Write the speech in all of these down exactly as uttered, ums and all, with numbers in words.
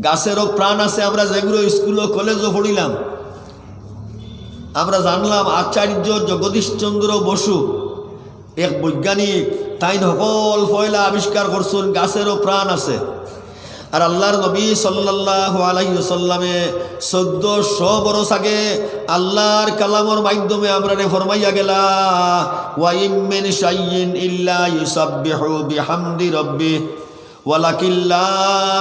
গাছেরও প্রাণ আছে। আমরা যেগুলো স্কুলো কলেজো পড়িলাম, আমরা জানলাম আচার্য জগদীশ চন্দ্র বসু, এক বৈজ্ঞানিক, তাইন হকল পয়লা আবিষ্কার করছইন গাছেরও প্রাণ আছে। আর আল্লাহর নবী সাল্লাল্লাহু আলাইহি ওয়াসাল্লামে চৌদ্দশো বরস আগে আল্লাহর কালামর মাধ্যমে আমরারে ফরমাইয়া গেলা, "ওয়া ইম মিন শাইইন ইল্লা ইউসাব্বিহু বিহামদি রাব্বিহ ওয়ালাকিন লা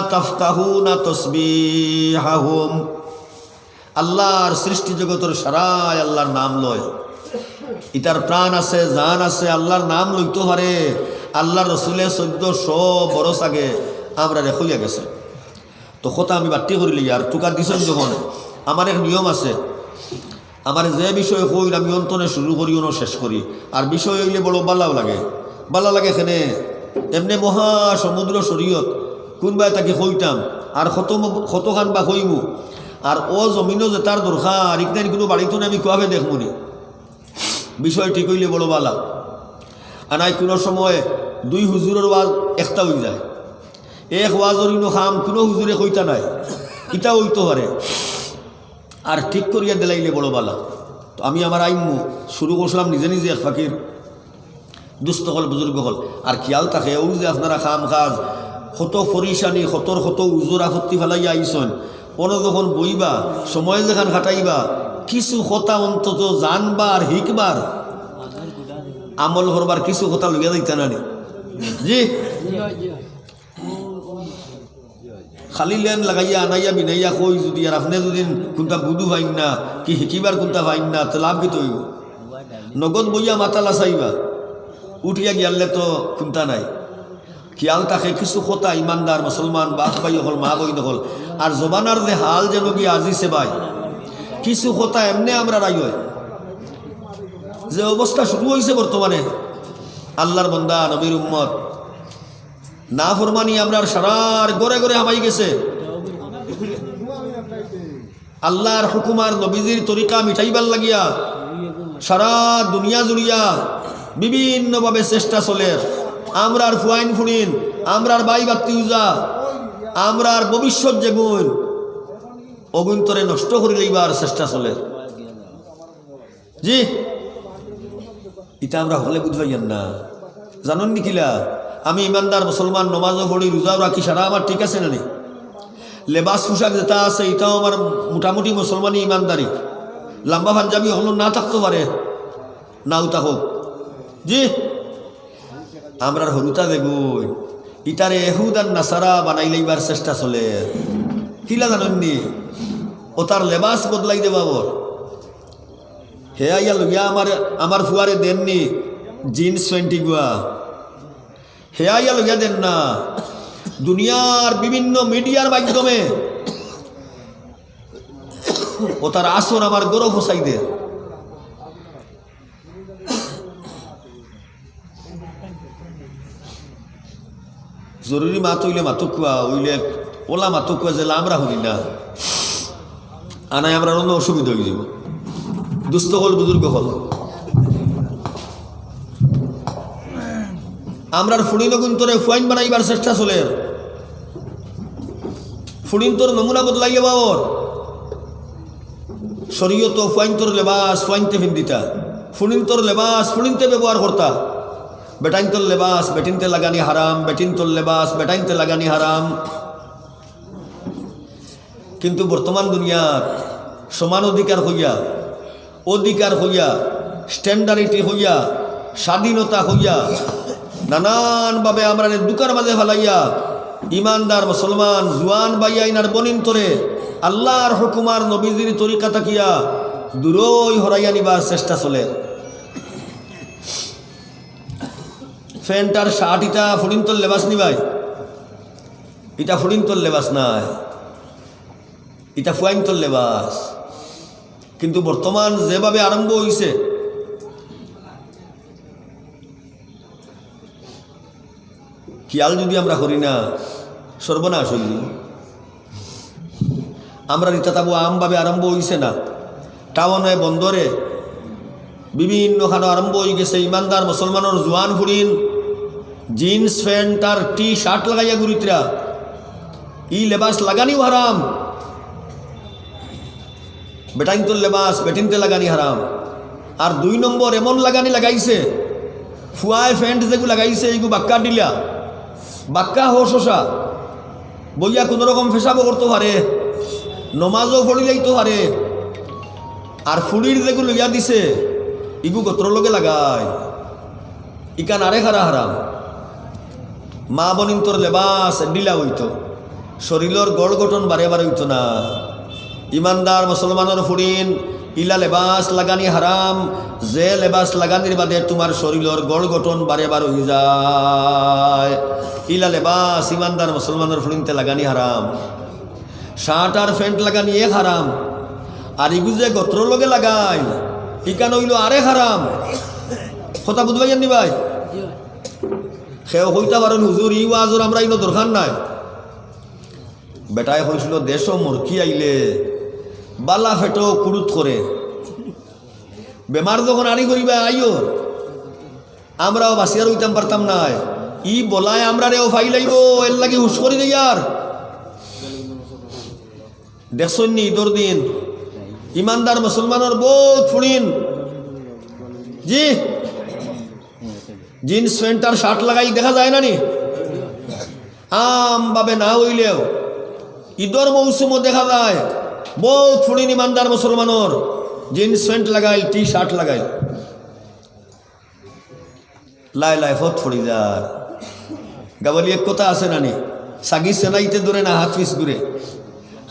তাফকাহুনা তাসবিহাহুম।" আল্লাহর সৃষ্টি জগতর সারায় আল্লাহর নাম লয়। ইতার প্রাণ আছে, জান আছে, আল্লাহর নাম লইতো পারে। আল্লাহর রসুলে চৌদ্দশো বরস আগে আমরারে কইয়া গেছে। তো কথা আমি বাট্টি করিলিয়ার, তুকাত দিছইন যখন, আমার এক নিয়ম আছে, আমার যে বিষয়ে কইন আমি অন্তনে শুরু করি, অনো শেষ করি। আর বিষয় অইলে বড় বালাও লাগে। বালা লাগে কেনে, এমনে মহা সমুদ্র শরীয়ত, কুনবায় থাকি কইতাম, আর কত ম-, কতখান বা কইমু। আর অউ জমিনো যেতার দরকার, ইকনাইন কুনু বাড়িত না আমি কুয়াবে দেখমুনি। বিষয় ঠিক অইলে বড় বালা। আর নাই কুনু সময় দুই হুজুরর ওয়াজ একটা অইযায়, এক ওয়াজর ইনো কাম কুনু হুজুরে কইতা নায়, ইতা অইতো পারে। আর ঠিক করিয়া দিলাইলে বড় বালা। তো আমি আমার আইমু শুরু করছিলাম নিজে নিজে এক ফাকির। দুস্ত অকল, বুজুর্গ অকল, আর খিয়াল থাকে, অউ যে আপনারা কাম কাজ, কত পরিশানি, কতর কত উজুর আপত্তি ফালাইয়া আইছইন, অনো যখন বইবা, সময় যেখান কাটাইবা, কিছু কথা অন্তত জানবার, হিকবার, আমল করবার কিছু কথা লইয়া যাইতা না নি? জি? খালি লেন লাগাইয়া আনাইয়া বিনাইয়া কই যুদি, আর আপনে যুদি কুনটা বুঝু পাইন না, কি হিকিবার কুনটা পাইন না, তে লাভ কিতা অইবো? নগদ বইয়া মাথা লাচাইবা, উঠিয়া গিয়ালে তো কুনটা নাই। খিয়াল থাকে কিছু কথা ইমানদার মুসলমান বাপ ভাই অকল, মা বইন অকল, আর জমানার যে হাল যেন গিয়া আজিছে ভাই, কিছু কথা এমনে আমরার আইয়, যে অবস্থা শুরু অইছে বর্তমানে, আল্লাহর বন্দা, নবীর উম্মত, নাফরমানি আমরার সারার ঘরে ঘরে হামাই গেছে। আল্লাহর হুকুম আর নবীজির তরিকা মিটাইবার লাগিয়া সারা দুনিয়া জুড়িয়া বিভিন্নভাবে চেষ্টা চলের। আমরার ফুয়াইন ফুড়িন, আমরার ভাই ভাতিজা, আমরার ভবিষ্যৎ যেগুইন, অগুইন্তরে নষ্ট করিলাইবার চেষ্টা চলের। জি, ইতা আমরা হকলে বুঝি পাইয়ার না। জানইন নি কিলা? আমি ইমানদার মুসলমান, নমাজও পড়ি, রোজাও রাখি, সারা আমার ঠিক আছে না নি? লেবাস পোশাক যেটা আছে, ইটাও আমার মোটামুটি মুসলমানি ইমানদারি। লম্বা পাঞ্জাবি অকল না থাকতো পারে, নাও থাকউক। জি, আমরার হুরুতা যেগুইন, ইতারে এহুদ আর নাসারা বানাইলাইবার চেষ্টা চলের। কিলা জানইন নি? অতার লেবাস বদলাই দেবা অর। হে আইয়া লইয়া আমার, আমার ফুয়ারে দেন নি জিন্স প্যান্ট ইগুয়া। হে আইয়া লইয়া দেন না। দুনিয়ার বিভিন্ন মিডিয়ার মাধ্যমে অতার আসর আমার ঘরো ফসাই দের। জরুরি মাত অইলে মাতউক্কা, অইলে অলা মাতউক্কা যেলা আমরা হুনি না। আনাই আমরার অন্য অসুবিধা অইযিবো। দুস্ত অকল, বুজুর্গ অকল, আমরার ফুড়িনগুইন্তরে ফুয়াইন বানাইবার চেষ্টা চলের। ফুড়িন্তর নমুনা বদলাইয়া বাওর। শরীয়তো ফুয়াইন্তর লেবাস ফুয়াইন্তে ফিন্দিতা, ফুড়িন্তর লেবাস ফুড়িন্তে ব্যবহার করতা। বেটাইন্তর লেবাস বেটিন্তে লাগানি হারাম, বেটিন্তর লেবাস বেটাইন্তে লাগানি হারাম। কিন্তু বর্তমান দুনিয়ার সমান অধিকার কইয়া, অধিকার কইয়া, স্ট্যান্ডারিটি কইয়া, স্বাধীনতা কইয়া, নানানভাবে আমরারে দুকার মাঝে ফালাইয়া, ইমানদার মুসলমান জুয়ান ভাইয়াইন আর বইনিন্তরে আল্লাহর হুকুম আর নবীজির তরিকা থাকিয়া দূরই হরাইয়া নিবার চেষ্টা চলের। প্যান্ট আর শার্ট ইটা ফুড়িন্তর লেবাস নি ভাই? ইটা ফুড়িন্তর লেবাস নায়, ইটা ফুয়াইন্তর লেবাস। কিন্তু বর্তমান যেভাবে আরম্ভ অইছে, খিয়াল যুদি আমরা করি না, সর্বনাশ অইযিবো। আমরার ইতা তাবু আমভাবে আরম্ভ অইছে না। টাউনে বন্দরে বিভিন্নখানো আরম্ভ অইগেছে। ইমানদার মুসলমানর জুয়ান ফুড়িন জিন্স প্যান্ট আর টি শার্ট লাগাইয়া ঘুরিতরা। ই লেবাস লাগানিও হারাম। বেটাইন্তর লেবাস বেটিন্তে লাগানি হারাম। আর দুই নম্বর, এমন লাগানি লাগাইছে, ফুয়ায় ফেন্ট যেগু লাগাইছে, ইগু বাক্কা ঢিলা, বাক্কা হশসা, বইয়া কুনু রকম পেশাবও করতো পারে, নমাজও পড়িলাইতো পারে। আর ফুড়ির যেগু লইয়া দিছে, ইগু গতরর লগে লাগায়, ইখান আরেক হারা হারাম। মা বইনিন্তর লেবাস ঢিলা অইতো, শরীলর গড় গঠন বারে বারে অইতো না। ইমানদার মুসলমানর ফুড়িন, ইলা লেবাস লাগানি হারাম, যে লেবাস লাগানির বাদে তুমার শরীলর গড় গঠন বারে বারে অইযায়। ইলা লেবাস ইমানদার মুসলমানর ফুড়িন্তে লাগানি হারাম। শার্ট আর ফেন্ট লাগানি এক হারাম, আর ইগু যে গতরর লগে লাগাইল, ইখান অইলো আরেক হারাম। কথা বুঝবাইয়ার নি ভাই? কেউ কইতা পারইন, "হুজুর, ই ওয়াজর আমরার ইনো দরকার নাই।" বেটায় কইছিল, "দেশো মুরগি আইলে বালা পেটো কুড়ুত করে, বেমার যখন আড়ি করিবা আইও।" আমরাও বাঁচিয়া রইতাম পারতাম নায়। ই বলায় আমরারেও ফাইলাইবো, এরলাগি হুশ করি দেইয়ার। দেখছইন নি, ইদর দিন ইমানদার মুসলমানর বউত ফুড়িন, জি, জিন্স প্যান্ট আর শার্ট লাগাইল দেখা যায় না নি? আমভাবে না অইলেও ইদর মৌসুমো দেখা যায় বউত ফুড়িন ইমানদার মুসলমানর জিন্স প্যান্ট লাগাইল, টি শার্ট লাগাইল। লাই লাই ফত ফড়ি যার। গাবালি এক কথা আছে না নি? সাগি সেনাইতে দূরে না হাত পিস ঘুরে।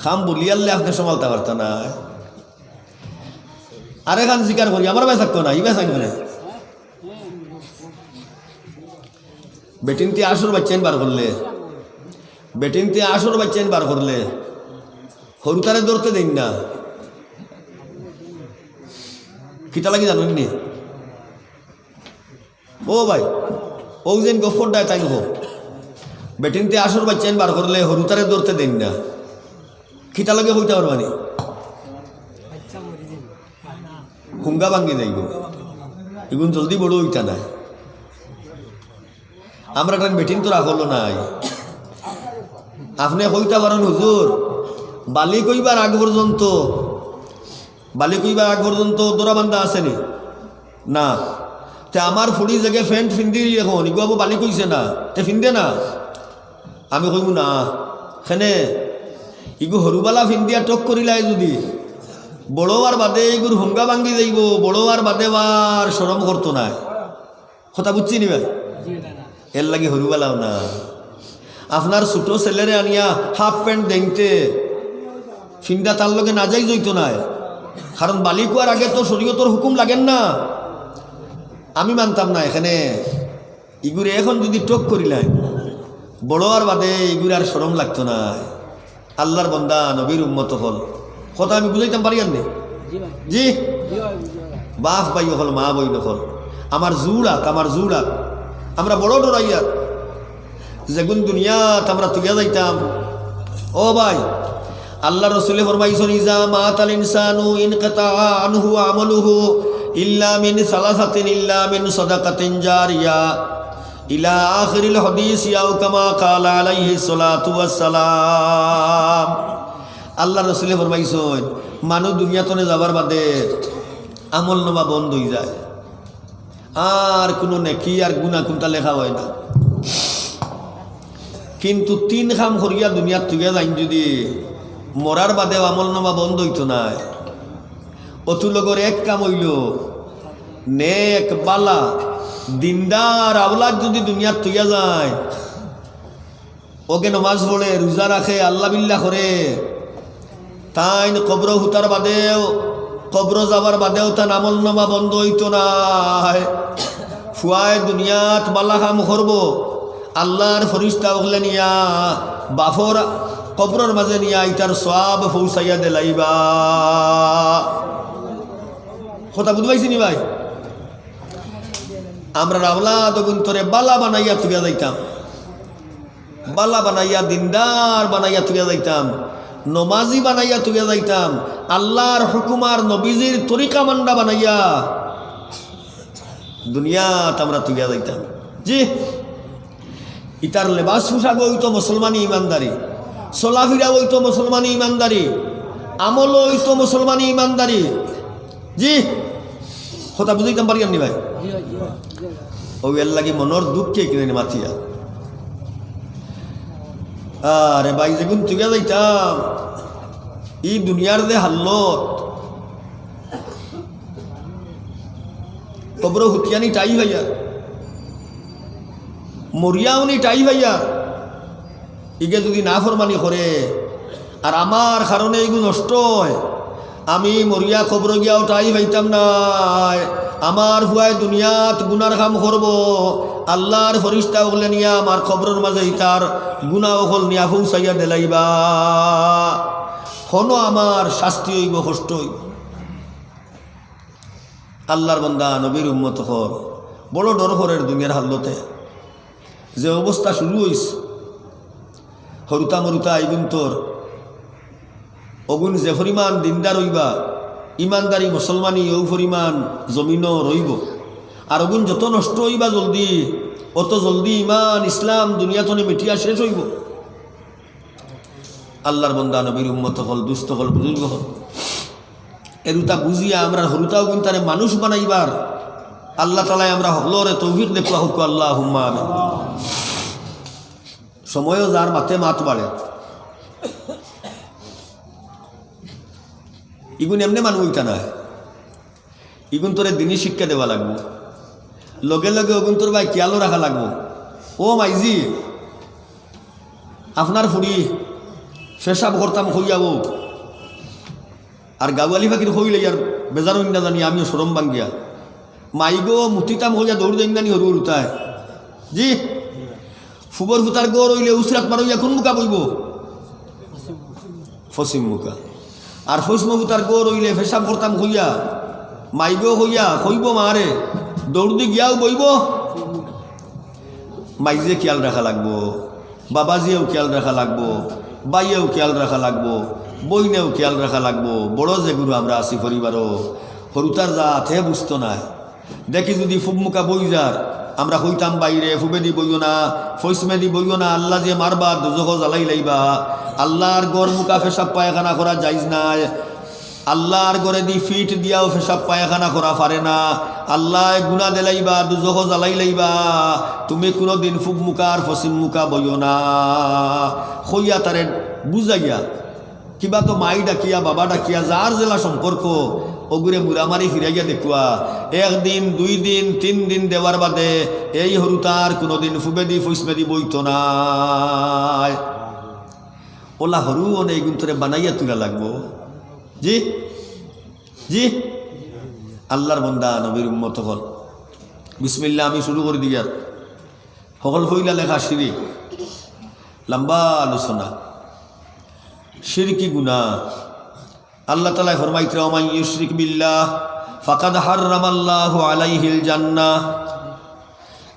খাম বলিয়ারলে আপনে সমালতা পারতা না। আরেকখান জিকার করি, আমার ভাই থাকতো না, ই ভাই থাকবে না। বেটিন্তে আশর বাইচ্চাইন বার করলে, বেটিন্তে আশর বাইচ্চাইন বার করলে, হুরুতারে ধরতে দেইন না। কিতা লাগি জানইন নি? ও ভাই, অউ যেন গফরদায় তাইন কও, বেটিন্তে আশর বাইচ্চাইন বার করলে হুরুতারে ধরতে দেইন না। কিতা লাগি কইতা পারবা নি? হুঙ্গা ভাঙ্গি যাইবো, ইগুন জলদি বড় অইতা নায়। আমরার টাইন বেটিন্তর আকলও নাই। আপনে কইতা পারইন, "হুজুর, বালিক অইবার আগ পর্যন্ত, বালিক অইবার আগ পর্যন্ত দড়া বান্ধা আছে নি?" না। তে আমার ফুড়ি যেগে প্যান্ট ফিন্দির অখন, ইগু আবু বালিক অইছে না, তে ফিন্দে না? আমি কইমু না। কেনে? ইগু হুরুবালা ফিন্দিয়া টক করিলায় যুদি, বড় অওয়ার বাদে ইগুর হুঙ্গা ভাঙ্গি যাইবো, বড় অওয়ার বাদে আর শরম করতো নায়। কথা বুঝছি নি ভাই? এরলাগি হুরুবালাও না। আপনার ছুটো ছেলেরে আনিয়া হাফ প্যান্ট দেইনতে ফিন্দা তার লগে নাজাইজ অইতো নায়, কারণ বালিক অওয়ার আগে তো শরীয়তর হুকুম লাগের না। আমি মানতাম না এখানে। ইগুরে অখন যুদি টক করিলায়, বড় অওয়ার বাদে ইগুর আর শরম লাগতো নায়। আল্লার বন্দা, নবীর উম্মত অকল, কথা আমি বুঝাইতাম পারিয়ার নি? জি। বাফ ভাই অকল, মা বইন অকল, আমার জুড়াত, আমার জুড়াত, আমরা বড় ডরাইয়ার যেগুন দুনিয়াত আমরা থুইয়া যাইতাম। ও ভাই, আল্লার রসুলে ফরমাইছইন, "ইজা মাতাল ইনসানু ইনকাতা আনহু আমালুহু ইল্লা মিন সালাসাতিন, ইল্লা মিন সাদাকাতিন জারিয়া।" ইলা আখিরিল হাদিস, আও কামা কালা আলাইহিস সালাতু ওয়াস সালাম। আল্লার রসুলে ফরমাইছইন, মানুষ দুনিয়া তনে যাবার বাদে আমলনামা বন্ধ অইযায়, আর কুনু নেকি আর গুনা কুনতা লেখা অয় না। কিন্তু তিন কাম করিয়া দুনিয়াত থুইয়া যাইন যুদি, মরার বাদেও আমলনামা বন্ধ অইতো নায়। অতু লগর এক কাম অইলো, নেক, বালা, দিনদার আওলাদ যুদি দুনিয়াত থুইয়া যাইন, অগে নমাজ পড়ে, রুজা রাখে, আল্লা বিল্লা করে, তাইন কবরো হুতার বাদেও, কবরো যাবার বাদেও তান আমলনামা বন্ধ অইতো নায়। ফুয়ায় দুনিয়াত বালা কাম করবো, আল্লার ফিরিস্তা অকলে নিয়া বাফর কবরর মাজে নিয়া ইতার সওয়াব পৌঁছাইয়া দিলাইবা। কথা বুঝবাইছি নি ভাই? আমরা আওলাদ অগুন্তরে বালা বানাইয়া থুইয়া যাইতাম, বালা বানাইয়া, দিনদার বানাইয়া থুইয়া যাইতাম, নমাজি বানাইয়া থুইয়া যাইতাম, আল্লার হুকুম আর নবীজির তরিকা মান্দা বানাইয়া দুনিয়াত আমরা থুইয়া যাইতাম। জি, ইতার লেবাস পোশাক অইতো মুসলমানি ইমানদারি। চলাফিরা অইতো মুসলমানি ইমানদারি, আমল অইতো মুসলমানি ইমানদারি। জি, কথা বুঝাইতাম পারিয়ার নি ভাই? অউ এরলাগি মনর দুঃখে কিনে মাতিয়া। আরে ভাই, যেগুন তুইয়া যাইতাম, ই দুনিয়ার যে হাল্লত, কবরো হুতিয়ানি টাই ভাইয়া, মরিয়াওনি টাই ভাইয়া, ইগে যুদি নাফরমানি করে, আর আমার কারণে ইগু নষ্ট অয়, আমি মরিয়া কবরো গিয়াও টাই পাইতাম নায়। আমার ফুয়ায় দুনিয়াত গুনার কাম করবো, আল্লার ফিরিস্তা অকলে নিয়া আমার কবরর মাজে ইতার গুনা অকল নিয়া পৌঁছাইয়া দিলাইবা। হনো আমার শাস্তি অইবো, কষ্ট অইবো। আল্লার বন্দা, নবীর উম্মত অকল, বড় ডর করের দুনিয়ার হাল্লতে। যে অবস্থা শুরু অইছে, হরুতা মরুতা ইগুন্তর, অগুন যে পরিমাণ দিনদার অইবা, ইমানদারি মুসলমানি অউ পরিমাণ জমিনো রইবো। আর অগুন যত নষ্ট অইবা জলদি, অত জলদি ইমান ইসলাম দুনিয়া তনে মিটিয়া শেষ অইবো। আল্লার বন্দা, নবীর উম্মত অকল, দুস্ত অকল, বুজুর্গ অকল, এরুতা বুঝিয়া আমরার হরুতা অগুনতারে মানুষ বানাইবার আল্লা তাআলায় আমরা হকলরে তৌফিক দেউক্কা, কউক্কা আল্লাহুম্মা আমিন। সময়ও যার, মাতে মাত বাড়ে। ইগুন এমনে মানুষ অইতা নায়, ইগুন্তরে দিনি শিক্ষা দেওয়া লাগবো। লগে লগে অগুন্তর বায় খিয়ালও রাখা লাগবো। ও মাইজি, আপনার ফুড়ি পেশাব করতাম কইয়া অউ, আর গাওয়ালি ফাকির কইলে আর বেজার অইন না জানি, আমিও শরম ভাঙ্গিয়া। মাইগো, মুতিতাম কইয়া দৌড় দেইন না নি হরু হরুতায়? জি, ফুবর ফুতার ঘর অইলে উসরাত মারইয়া কুন মুখা বইবো? পশ্চিম মুখা। আর পশ্চিম ফুতার ঘর অইলে পেশাব করতাম কইয়া, মাইগো কইয়া, কইবো মারে, দৌড় দি গিয়াও বইবো। মাইজে খিয়াল রাখা লাগবো, বাবাজিয়েও খিয়াল রাখা লাগবো, ভাইয়েও খিয়াল রাখা লাগবো, বইনেও খিয়াল রাখা লাগবো। বড় যেগুন আমরা আছি পরিবারো, হরুতার জাত হে বুঝতো নায়। দেখি যুদি ফুব মুখা বই যার, আমরা কইতাম, "বাইরে, ফুবেদি বইও না, ফইসমেদি বইও না, আল্লা যে মারবা, দুজখো জ্বালাই লাইবা।" আল্লার ঘর মুখা পেশাব পায়খানা করা জাইজ নায়। আল্লার ঘরেদি ফিট দিয়াও পেশাব পায়খানা করা পারে না। আল্লায় গুনা দিলাইবা, দুজখো জ্বালাই লাইবা। তুমি কুনুদিন ফুব মুখা আর ফসিম মুখা বইও না। কইয়া তারে বুঝাইয়া, কিবা তো মাই ডাকিয়া, বাবা ডাকিয়া, যার যেলা সম্পর্ক, অগুরে মুড়ামারি ফিরাইয়া দেউক্কা। একদিন, দুই দিন, তিন দিন দেওয়ার বাদে এই হরুতার কুনুদিন ফুবেদি ফইসমেদি বইতো নায়। অলা হরু অনে ইগুন্তরে বানাইয়া তুলা লাগবো। জি, জি, আল্লার বন্দা, নবীর উম্মত অকল। বিসমিল্লাহ, আমি শুরু করি দিয়ার। হকল পয়লা লেখা শিরিক, লম্বা আলোচনা। শিরকি গুনা। আল্লা তাআলায় ফরমাইতরা, "ওমান ইউশরিক বিল্লাহ ফাকাদ হাররামাল্লাহু আলাইহিল জান্নাহ।"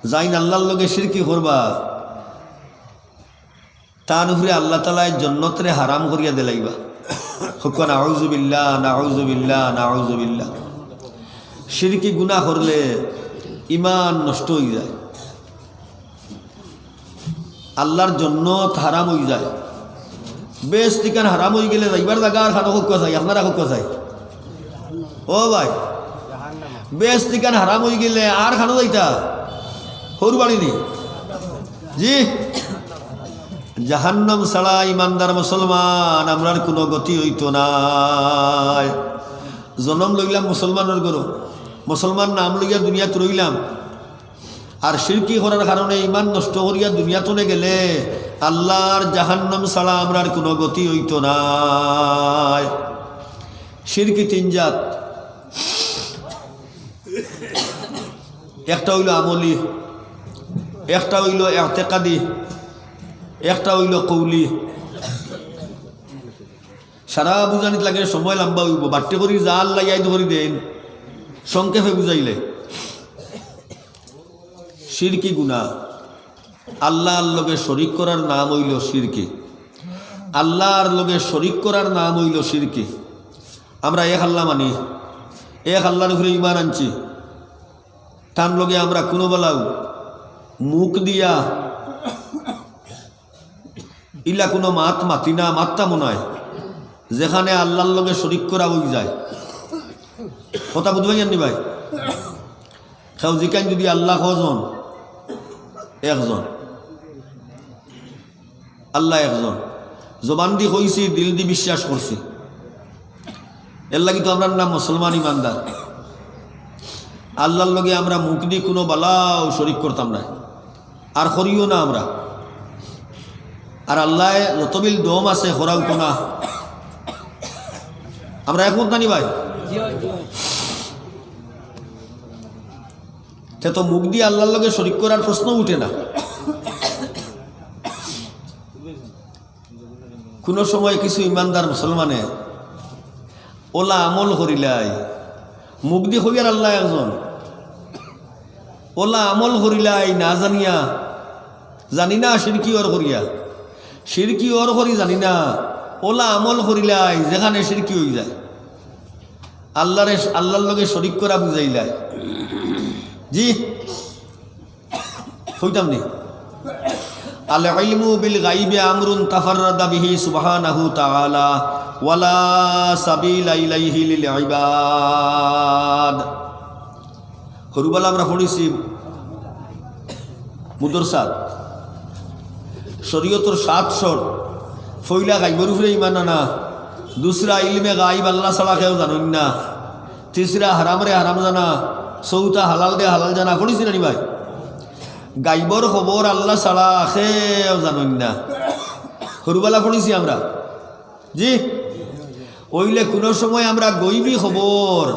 যাইন আল্লার লগে শিরকি করবা, তান উপরে আল্লা তাআলায় জন্নতরে হারাম করিয়া দিলাইবা। কউক্কা নাউজুবিল্লাহ, নাউজুবিল্লাহ, নাউজুবিল্লাহ। শিরকি গুনা করলে ইমান নষ্ট অইযায়। আল্লার জন্নত হারাম অইযায়। বেহেস্ত ইখান হারাম অইগেলে যাইবার জাগা আর খানো কউক্কা চাই, আপনারা কউক্কা চাই? ও ভাই, বেহেস্ত ইখান হারাম অইগেলে আর খানো যাইতা? হউর বাড়ি নি? জি, জাহান্নাম ছাড়া ইমানদার মুসলমান আমরার কুনু গতি অইতো নায়। জনম লইলাম মুসলমানর ঘরো, মুসলমান নাম লইয়া দুনিয়াত রইলাম, আর শিরকি করার কারণে ইমান নষ্ট করিয়া দুনিয়া তনে গেলে আল্লার জাহান্নাম ছাড়া আমরার কুনু গতি অইতো নায়। শিরকি তিন জাত। একটা অইলো আমলি, একটা অইলো এতেকাদি, একটা অইলো কৌলি। সারা বুঝানিত লাগে সময় লম্বা অইবো, বাট্টি করি যা আল্লায় ইয়াদ করি দেইন, সংক্ষেপে বুঝাইলে। শিরকি গুনা, আল্লার লগে শরিক করার নাম অইলো শিরকি। আল্লার লগে শরিক করার নাম অইলো শিরকি। আমরা এক আল্লা মানি, এক আল্লার উপরে ইমান আনছি, তান লগে আমরা কুনু বেলাও মুখ দিয়া ইলা কুনু মাত মাতি না, মাততামও নায়, যেখানে আল্লার লগে শরিক করা অইযায়। কথা বুঝবায় নি ভাই? কেউ জিকাইন যুদি আল্লা কয়জন? একজন। আল্লা একজন। জবানদি কইছি, দিলদি বিশ্বাস করছি। এরলাগি তো আমরার নাম মুসলমান ইমানদার। আল্লার লগে আমরা মুখদি কুনু বালাও শরিক করতাম নায়, আর করিও না আমরা। আর আল্লায় যতবিল দম আছে করাউক না। আমরা একমত নানি ভাই? তে তো মুখদি আল্লার লগে শরিক করার প্রশ্ন উঠে না। কুনু সময় কিছু ইমানদার মুসলমানে অলা আমল করিলায়, মুখদি কইয়ার আল্লা একজন, অলা আমল করিলায় না জানিয়া, জানি না শিরকি অর করিয়া, শিরকি অর করি জানি না, অলা আমল করিলায় যেখানে শিরকি অইযায়, আল্লারে, আল্লার লগে শরিক করা বুঝাইলায়। জি, কইতাম নি? আল ইলমু বিল গাইবি আমরুন তাফাররাদা বিহি সুবহানাহু তাআলা ওয়ালা সাবিলা ইলাইহি লিল ইবাদ। হুরুবালা আমরা পড়ছি মুদরসাত, শরিয়তর সাত শর্ত। পয়লা গাইবর উপরে ইমান আনা, দুসরা ইলমে গাইব আল্লা ছাড়া কেউ জানইন না, তিসরা হারামরে হারাম জানা, চউথা হালালরে হালাল জানা। পড়ছি নানি ভাই? গাইবর খবর আল্লা ছাড়া কেউ জানইন না। হুরুবালা পড়ছি আমরা। জি, অইলে কুনু সময় আমরা গইবি খবর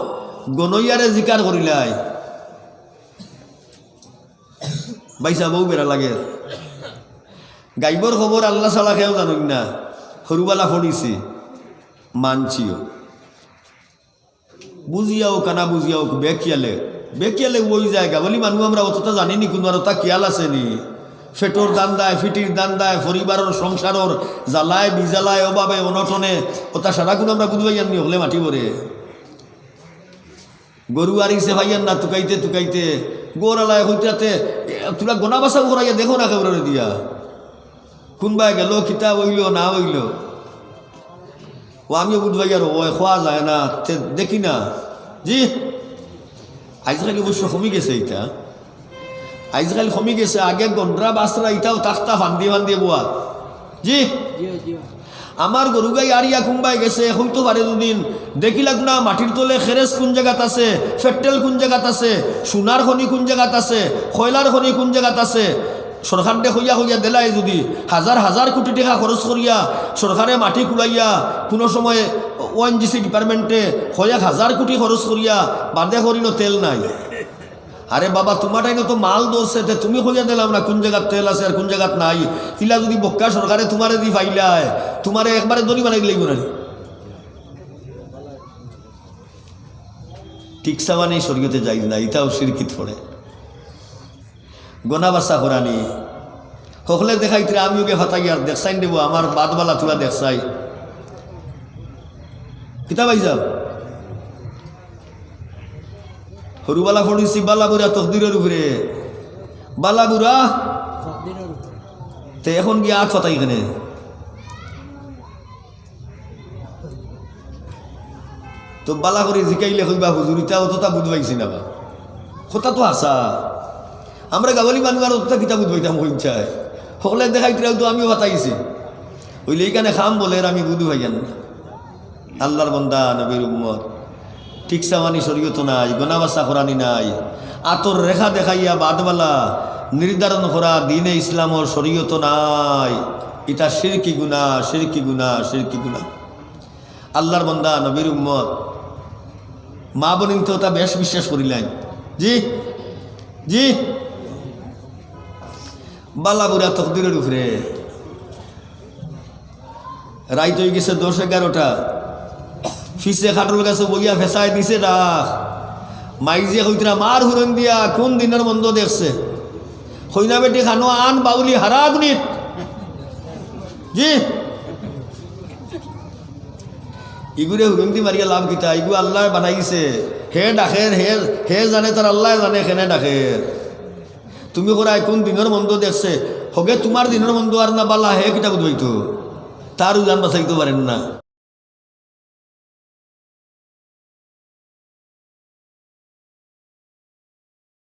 গনইয়ারে জিকার করিলাই। ভাইসাব, বউ বেড়া লাগে। গাইবর খবর আল্লা ছাড়া কেউ জানইন না। হুরুবালা পড়ছি, মানছিও। বুঝিয়া অউক, না বুঝিয়া অউক, বেখিয়ালে, বেখিয়ালে অইযায়। গাবলি মানুষ আমরা অততা জানি নি, কুনু আর অতা খিয়াল আছে নি? পেটর ধান্দায়, ফিটির ধান্দায়, পরিবারর সংসারর জ্বালায়, বিজালায়, অভাবে, অনটনে, অতা সারাগুন আমরা বুঝবায় নি, হকলে মাটি ভরে। গরু আরিছে পাইয়ার না, তুকাইতে তুকাইতে, ঘরআলায় কইতাতে, "এ, তুরা গনা বাছা করাইয়া দেখো না কেউরে দিয়া।" কুনবায় গেল, কিতা অইলো না অইলো। ও আমিও বুঝবায় আর অয়, কওয়া যায় না, তে দেখি না। জি, আইজকাইল অবশ্য কমি গেছে ইতা। আইজকাইল কমি গেছে, আগে গন্ডরা বাছরা ইতাও থাকতা ফান্দি ফান্দি বওয়া। জি? জি, জি। আমার গরুগাই আরিয়া কুনবায় গেছে, অইতো পারে দুদিন, দেখিলাম না মাটির তলে খেরেজ কুন জাগাত আছে, পেট্রোল কুন জাগাত আছে, সোনার খনি কুন জাগাত আছে, কয়লার খনি কুন জাগাত আছে। সরকাররে কইয়া কইয়া দিলায় যুদি, হাজার হাজার কোটি টেকা খরচ করিয়া, সরকারে মাটি কুড়াইয়া, কুনু সময় ওএনজিসি ডিপার্টমেন্টে কয়েক হাজার কোটি খরচ করিয়া, বাদে খনিনো তেল নাই। আরে বাবা, তুমার টাইনো তো মাল ধরছে, তে তুমি কইয়া দিলাও না কুন জাগাত তেল আছে আর কুন জাগাত নাই। ইলা যুদি বক্কা সরকারে তুমারে দি পাইলায়, তুমারে একবারে ধনী বানাই দিলাইবো না নি? ঠিক চাওয়ানি শরিয়তে জায়েজ নাই, ইতাও শিরকিত পড়ে। গনা বাছা করানি। হকলে দেখাইতরা আমিও গে ফাতাই আর দেখছাইন দেবো, আমার বাদ বালা তুরা দেখছাই। কিতা ভাইসাব? হুরুবালা পড়ছি বালা বুরা তকদিরর উপরে। বালা বুরা? তে এখন গিয়া আত ফাতাই কেনে? তো বালা করি জিকাইলে কইবা, "হুজুর, ইতা অততা বুঝ পাইছি না বা।" কথা তো হাছা। আমরা গাবলি মানুষ আর অততা কিতা বুঝ পাইতাম কইন চাই। হকলে দেখাইতরাও তো আমিও ফাতাইছি। অইলে ইখানে কাম বলের আমি বুঝ পাইয়ার না। আল্লার বন্দা, নবীর উম্মত। ঠিক চাওয়ানি শরিয়তো নাই, গনা বাছা করানি নাই। আতর রেখা দেখাইয়া বাদ বালা নির্ধারণ করা দিনে ইসলামর শরিয়তো নাই। ইতা শিরকি গুনা, শিরকি গুনা, শিরকি গুনা। আল্লার বন্দা, নবীর উম্মত, মা বইন তো তা বেশ বিশ্বাস করিলাইন। জি, জি, বালা বুরা তকদিরর উপরে। রাইত অইগেছে দশ এগারোটা, পিছে কাটল গাছো বইয়া ফেছায় দিছে ডাক। মাইজিয়ে কইতরা, "মার হুরন দিয়া কুন দিনর মন্দ দেখছে?" কইনা বেটি খানো আন বাউলি হারা গুনিত। জি। ইগুরে হুরুন্দি মারিয়া লাভ কিতা? ইগু আল্লায় বানাইছে। হে ডাকের, হে, হে জানে, তার আল্লায় জানে কেনে ডাকের। তুমি করায় কুন দিনর মন্দ দেখছে? ওগে তুমার দিনর মন্দ আর না বালা, হে কিতা বুঝবাইতো? তার উজান বাঁচাইতো পারের না।